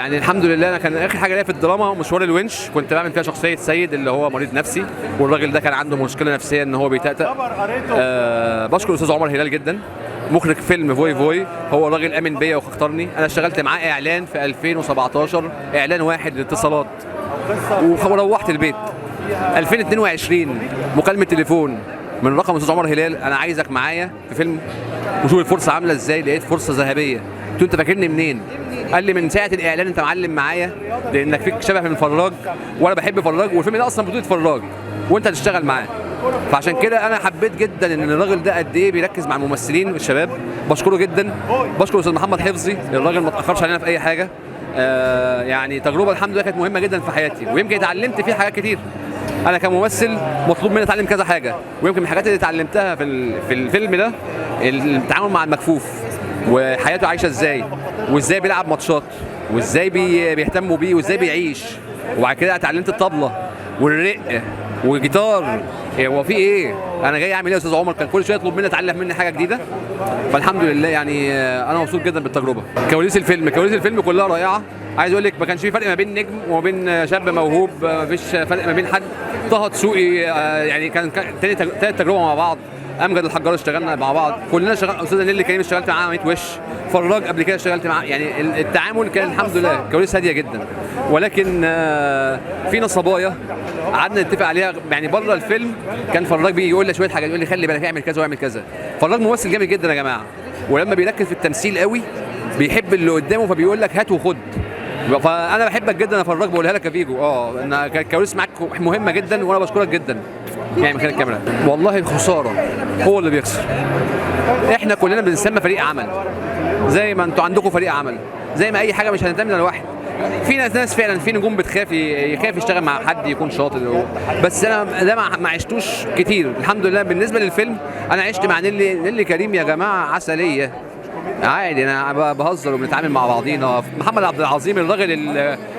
يعني الحمد لله انا كان اخر حاجة ليا في الدراما مشوار الونش، كنت بعمل فيها شخصية سيد اللي هو مريض نفسي، والراجل ده كان عنده مشكلة نفسية ان هو بيتأتأ. بشكر الاستاذ عمر هلال جدا، مخرج فيلم فوي فوي، هو راجل امن بيا واختارني. انا اشتغلت معاه اعلان في 2017، اعلان واحد للاتصالات، وروحت البيت. 2022 مكالمة تليفون من رقم الاستاذ عمر هلال، انا عايزك معايا في فيلم وشوف الفرصة عامله ازاي. لقيت فرصة ذهبية. قلت له انت فاكرني منين؟ قال لي من ساعة الاعلان انت معلم معايا، لانك فيك شبه من فراج، وانا بحب فراج، والفيلم ده اصلا بطوله فراج، وانت هتشتغل معاه. فعشان كده انا حبيت جدا ان الراجل ده قد ايه بيركز مع الممثلين والشباب، بشكره جدا. بشكر استاذ محمد حفظي، الراجل ما اتاخرش علينا في اي حاجة. يعني تجربه الحمد لله كانت مهمة جدا في حياتي، ويمكن اتعلمت فيها حاجات كتير. انا كممثل مطلوب مني اتعلم كذا حاجة، ويمكن من الحاجات اللي اتعلمتها في الفيلم ده التعامل مع المكفوف، وحياته عايشه ازاي، وازاي بيلعب ماتشات، وازاي بيهتموا بيه، وازاي بيعيش. وبعد كده اتعلمت الطبلة والرق والجيتار. هو في ايه؟ انا جاي اعمل ايه يا استاذ عمر؟ كان كل شوية يطلب مني اتعلم مني حاجة جديدة. فالحمد لله يعني انا مبسوط جدا بالتجربة. كواليس الفيلم كلها رائعة. عايز اقول لك ما كانش في فرق ما بين نجم وما بين شاب موهوب، ما فيش فرق ما بين حد. طه دسوقي يعني كان تاني تالت تجربه مع بعض. امجد الحجار اشتغلنا مع بعض، كلنا شغال. استاذ نيللي كريم اشتغلت معاه 100 وش، فراج قبل كده اشتغلت معاه. يعني التعامل كان الحمد لله كواليس هادية جدا، ولكن في نصبايا قعدنا نتفق عليها يعني بره الفيلم. كان فراج بيجي يقول لي شوية حاجات، يقول لي خلي بالك اعمل كذا واعمل كذا. فراج ممثل جامد جدا يا جماعة، ولما بيركز في التمثيل قوي بيحب اللي قدامه، فبيقول لك هات وخد. فانا بحبك جدا يا فراج، بقولها لك يا فيجو. ان الكواليس معاك مهمة جدا، وانا بشكرك جدا يعني من خلال الكاميرا. والله الخسارة هو اللي بيخسر. احنا كلنا بنسمى فريق عمل، زي ما انتوا عندكم فريق عمل، زي ما اي حاجة مش هنتعمل لوحدي. في ناس فعلا في نجوم بتخاف يخاف يشتغل مع حد يكون شاطر، بس انا ده ما عشتوش كتير الحمد لله. بالنسبة للفيلم انا عشت مع نيلي كريم يا جماعة عسلية، عادي انا بهزر وبنتعامل مع بعضينا. محمد عبد العظيم الراجل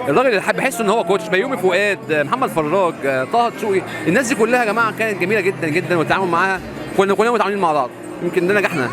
اللي بحس ان هو coach، بيومي فؤاد، محمد فراج، طه دسوقي، الناس دي كلها يا جماعة كانت جميلة جدا جدا، والتعامل معاها كنا كلنا متعاملين مع بعض، يمكن ده نجحنا.